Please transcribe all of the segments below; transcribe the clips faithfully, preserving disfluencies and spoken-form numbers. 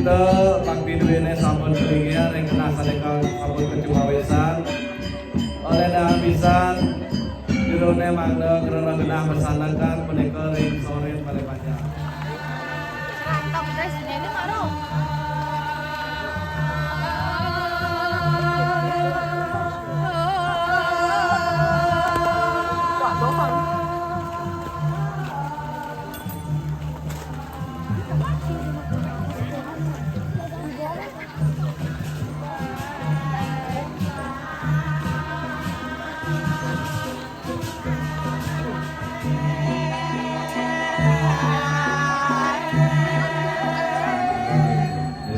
Te pangpiduéné sampun kelingihan ring genah sané sampun kacumawisan. Olih dahan pisan, jerone mangda krana genah masandekan punika ring sorin malih panjang.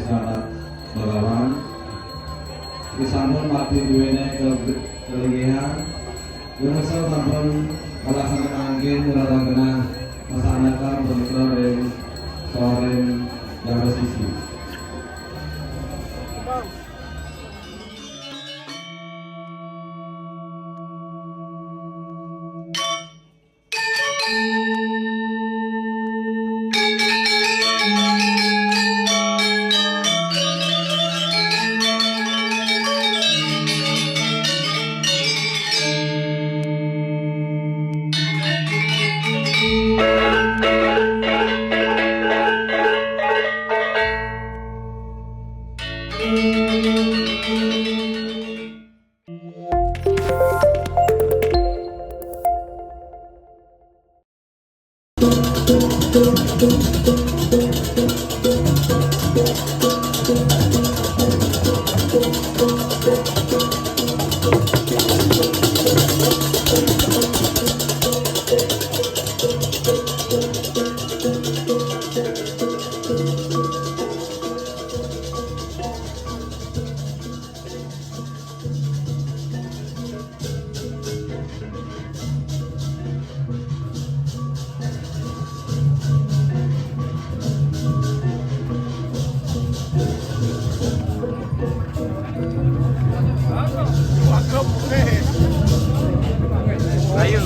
Selamat bagawan. Sampun mati duwene ke-, kelingihan. Yumesel sampun melaksanakan angkin rara genah masandekan punika ring sorin jam sisi. Ayo.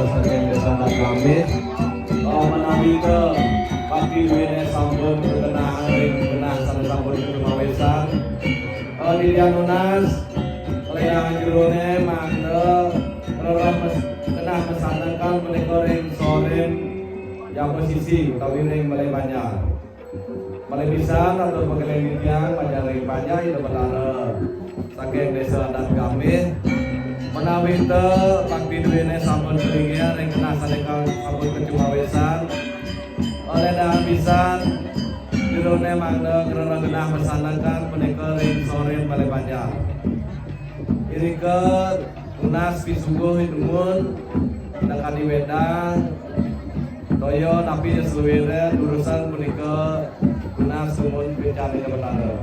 Saking Desa Adat Gamis, eh, menawi ke bakti duene sampun kekenangan ring genah sane sampun katumawesan. Eh, titiang nunas, ledangan jerone mangda rereh mes-, genah mesandekan menika ring sorin jaba sisi utawi ring Balai Banjar. Malih pisan atur pakeling titiang panjang ring panjang Ida Betara saking Desa Adat Gamis. Menawi ta bakti duene sampun kalinggih ring genah sane kal-, sampun kacumawesan. Ledangan pisan jerone mangda rereh genah mesandekan punika ring sorin Balai Banjar. Irika tunas pisungguh dumun nekadi wedang toya napi saluiran urusan punika tunas dumun pican Ida Betara.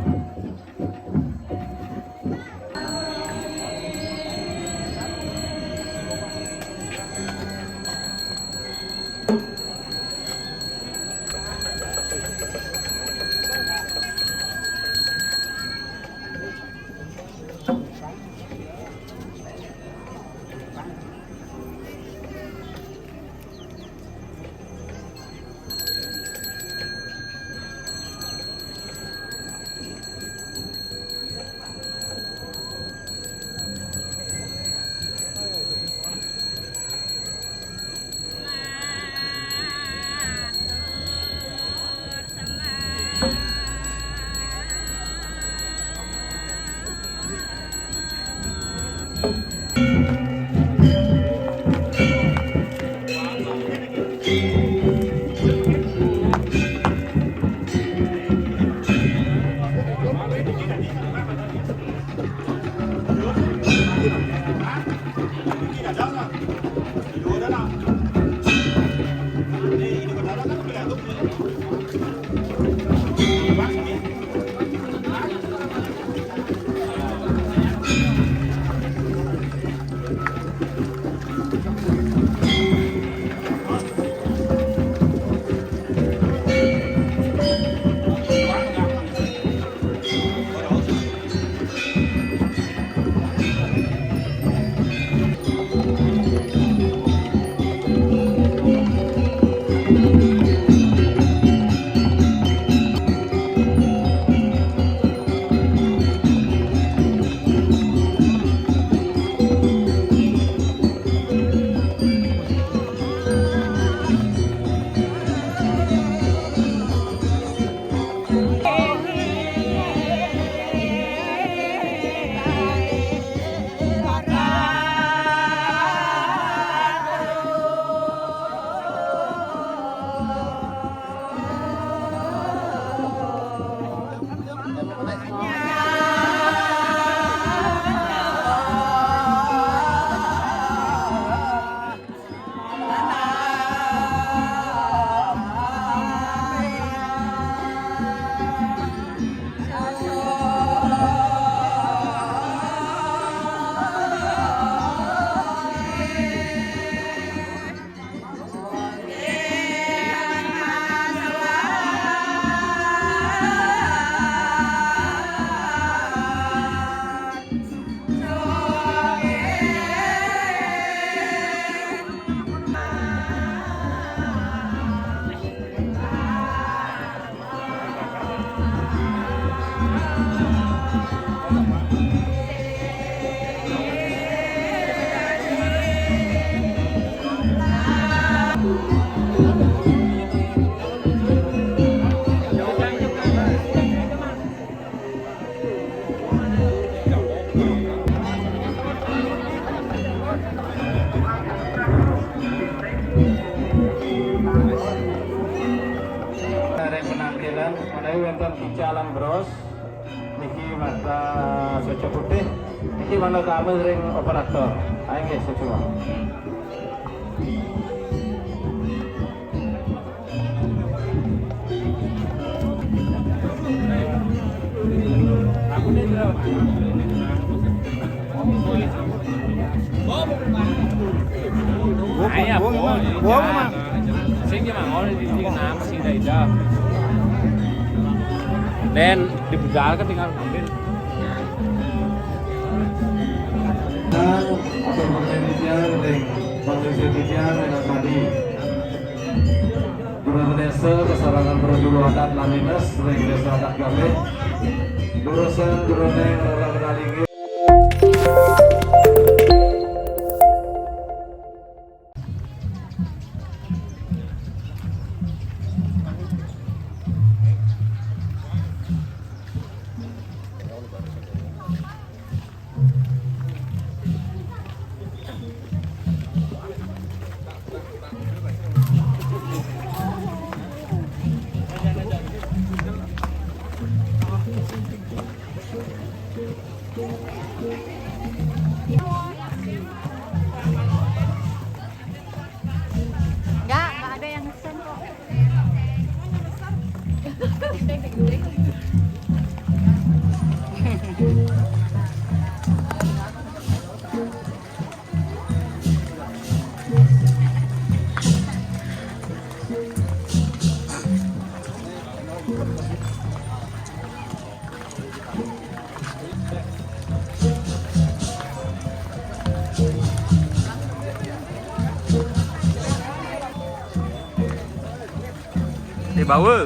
Wénten kicalan bros, niki mata soca putih, niki mangda damel ring operator. Inggih, suksma. Ayo, Bung, Bung, Bung, Bung. Sing, Mang, oleh di sini nama sih, dah, dah. Dan di Begal kan tinggal ngambil. Dan atau bermain tiang, ring, manusia tiang, dengan tadi. Gubernur Desa, pasarangan para juru adat Lamines, ring Desa Adat Galih. Durusan, duruneng, rara kenal inggih. Enggak, enggak ada yang mesen kok. Dibawa.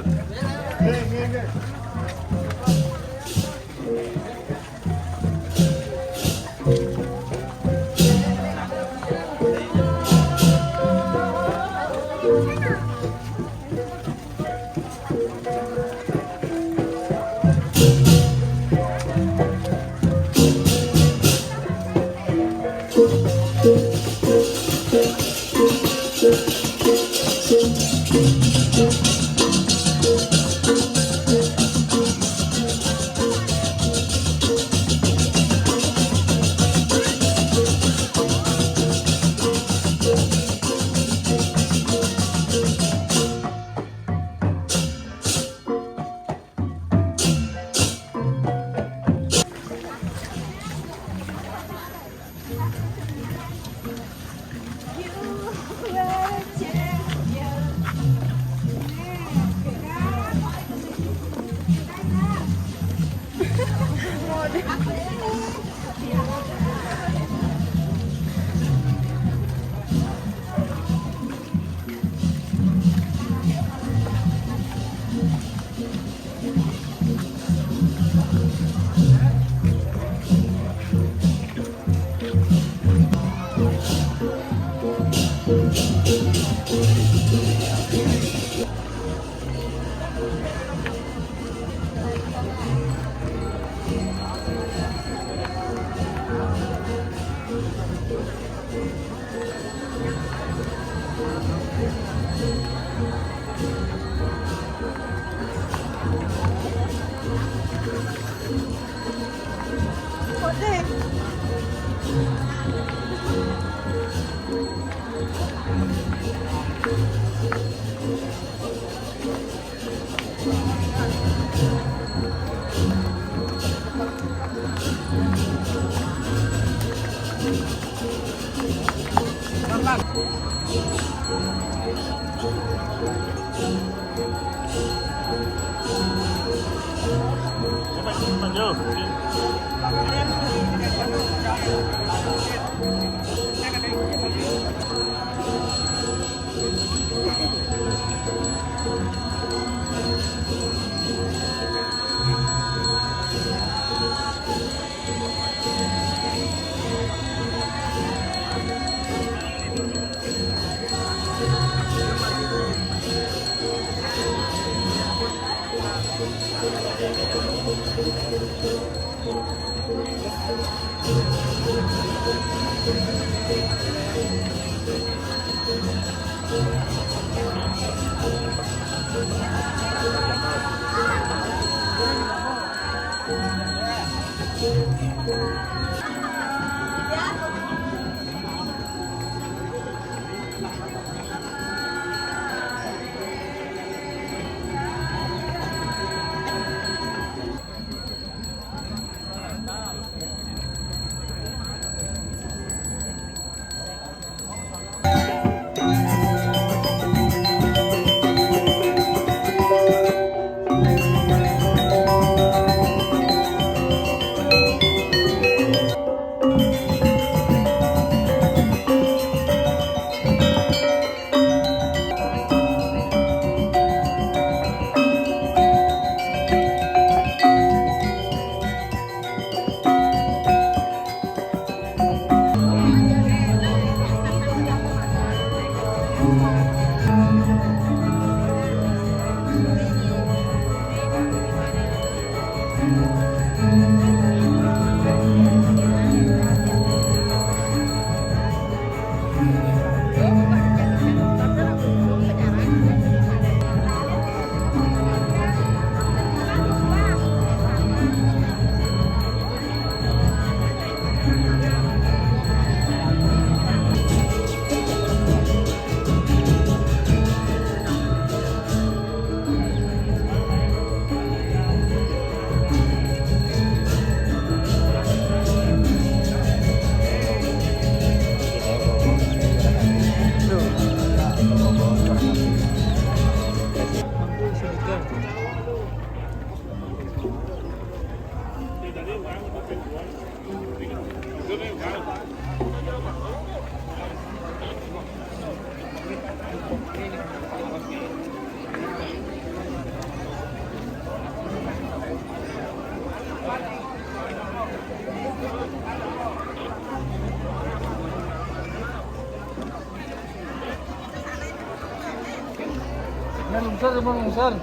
Yan, lungsur, Bang, lungsur.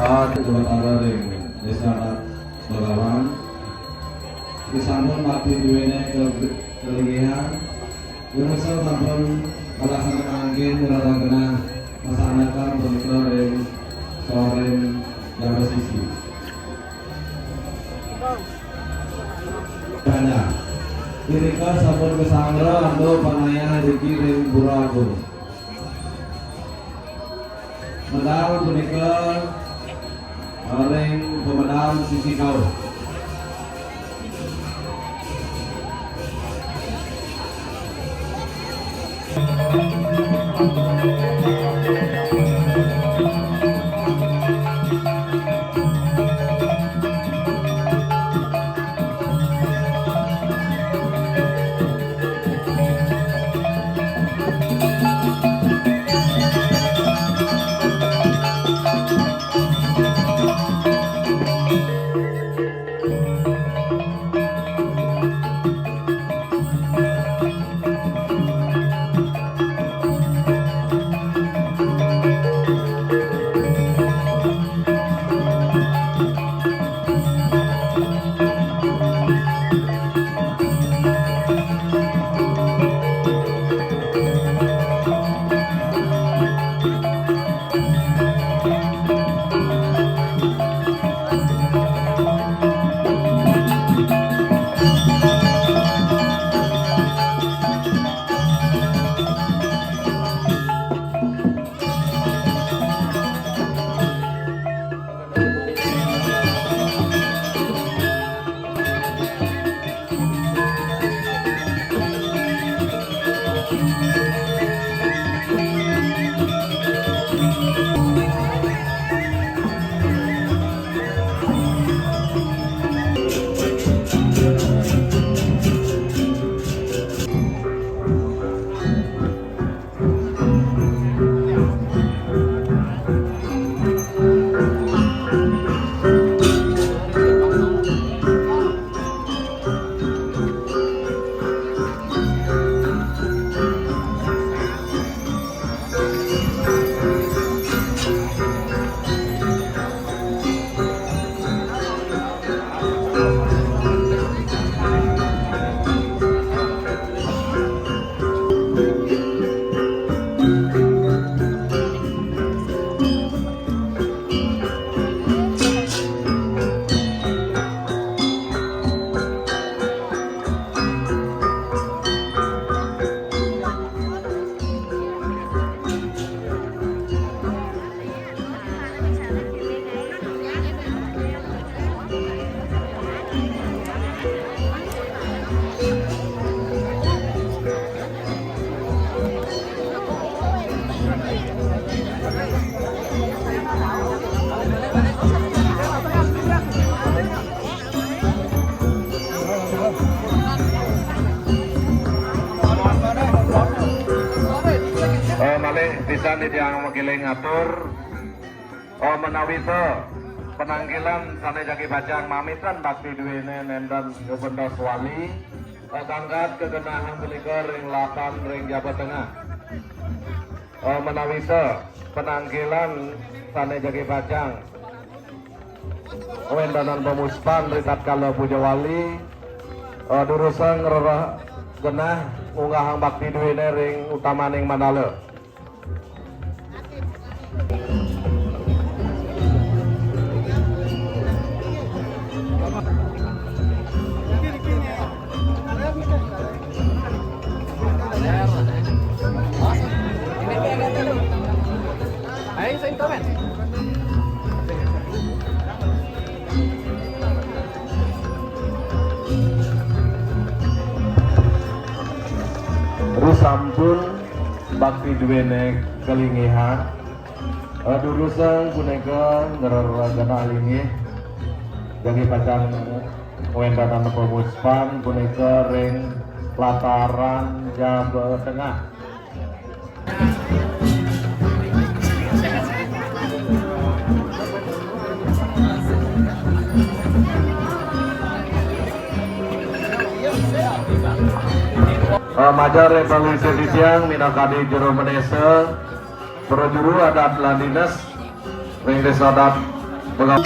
Ah, sementara ring Desa Adat Bagawan. Disampun bakti duene ke-, kelingihan. Yen sampun melaksanakan anggen rara genah masanakan punika ring soring jam siji. Tanda. Irika sampun kasanggra antuk panayah riki ring Pura Agung. Medal punika ring pamedal sisi kauh. Pisan titiang makiling atur, oh, menawi to penangkilan sané jagi pacang mamitan bakti duéné nénten ngebentos wali, oh, kangkat kegenahang punika ring lapan ring jaba tengah. Oh, menawi to penangkilan sané jagi pacang wéntenan pamuspan ri tatkala puja wali, eh, durusang rereh genah ngunggahang bakti duéné ring utamaning mandala. Ayo, saya komen. Ri sampun bakti duéné kalinggihan, eh, durusang punika ngrereh genah linggih. Jagi pacang wéntenan pamuspan punika ring lataran jaba tengah. Eh, majeng ring panglingsir titiang minakadi jero manésa, prajuru adat lan dinas ring Désa Adat Begawan.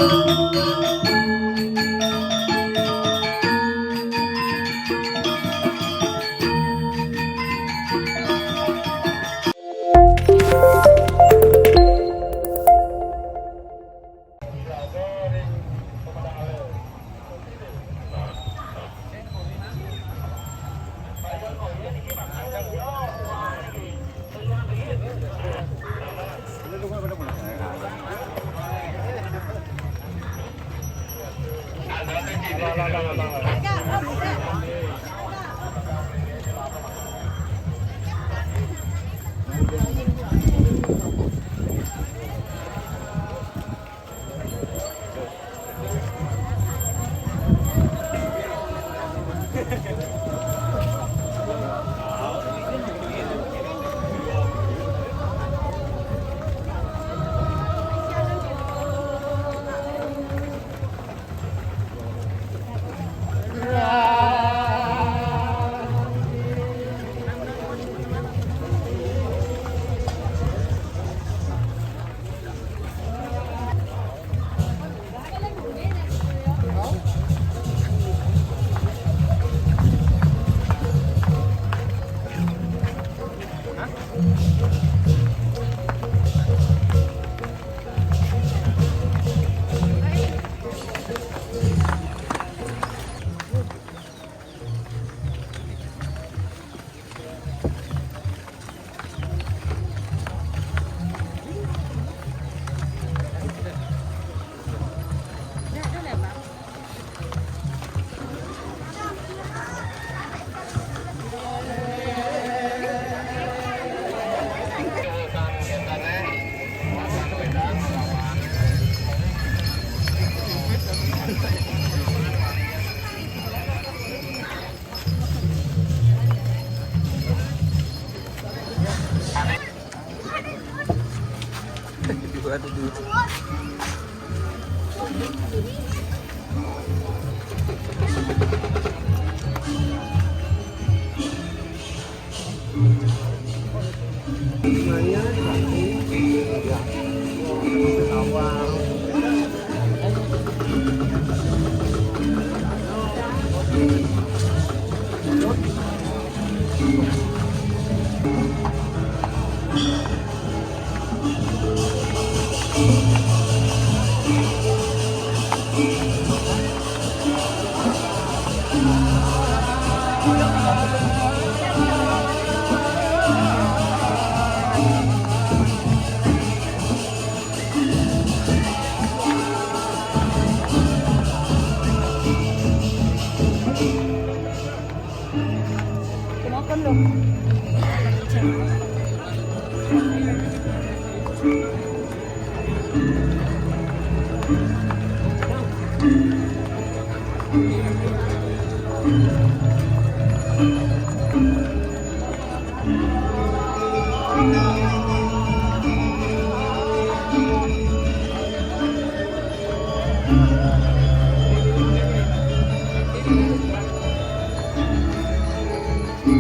Atur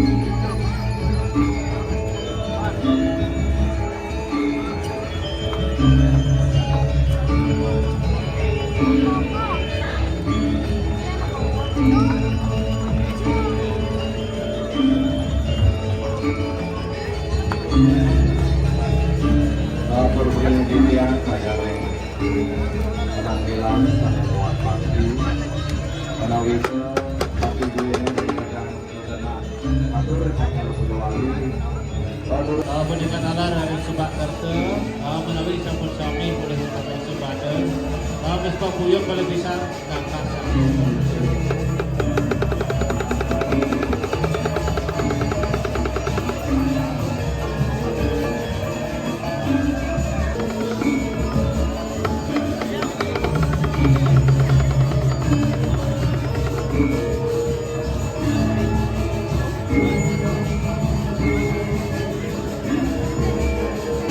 beliau di tiang, saya ring penampilan, saya kuat pasti. Menawi bakti duwene kadang terkena. Atur ring Pak Kaluk Kudawali. Atur. Eh, punika taler ring Subak Kerta, eh, menawi sampun sami polih Subak Kerta. Eh, Miss Pak Buyung kalau bisa.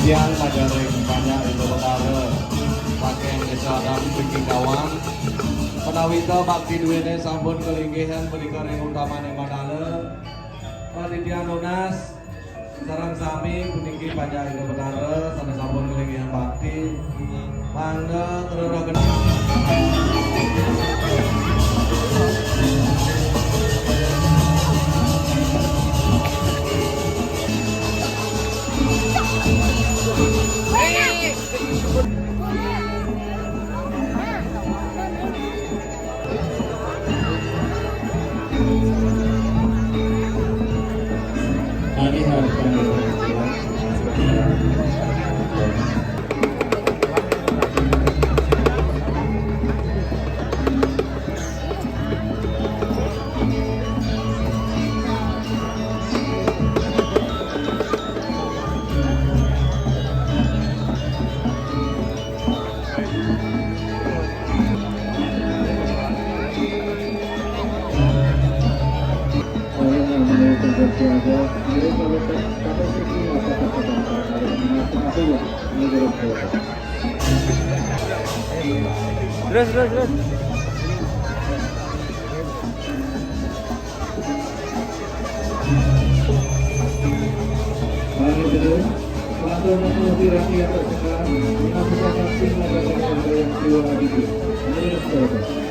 Tiang majaring banyak Ida Betara, saking Desa Adat Tinggi Kawang. Menawita bakti duwene sampun kalinggihan punika ring utamane mandala. Panitia nunas sareng sami puniki banyak Ida Betara sane sampun kalinggihan bakti. Mangga ngreregen. Terus, terus, terus. Mari, terus. Panto Mati Raki atas sekarang. Yang sudah pasti mengatakan yang keluar itu. Ayo, terus.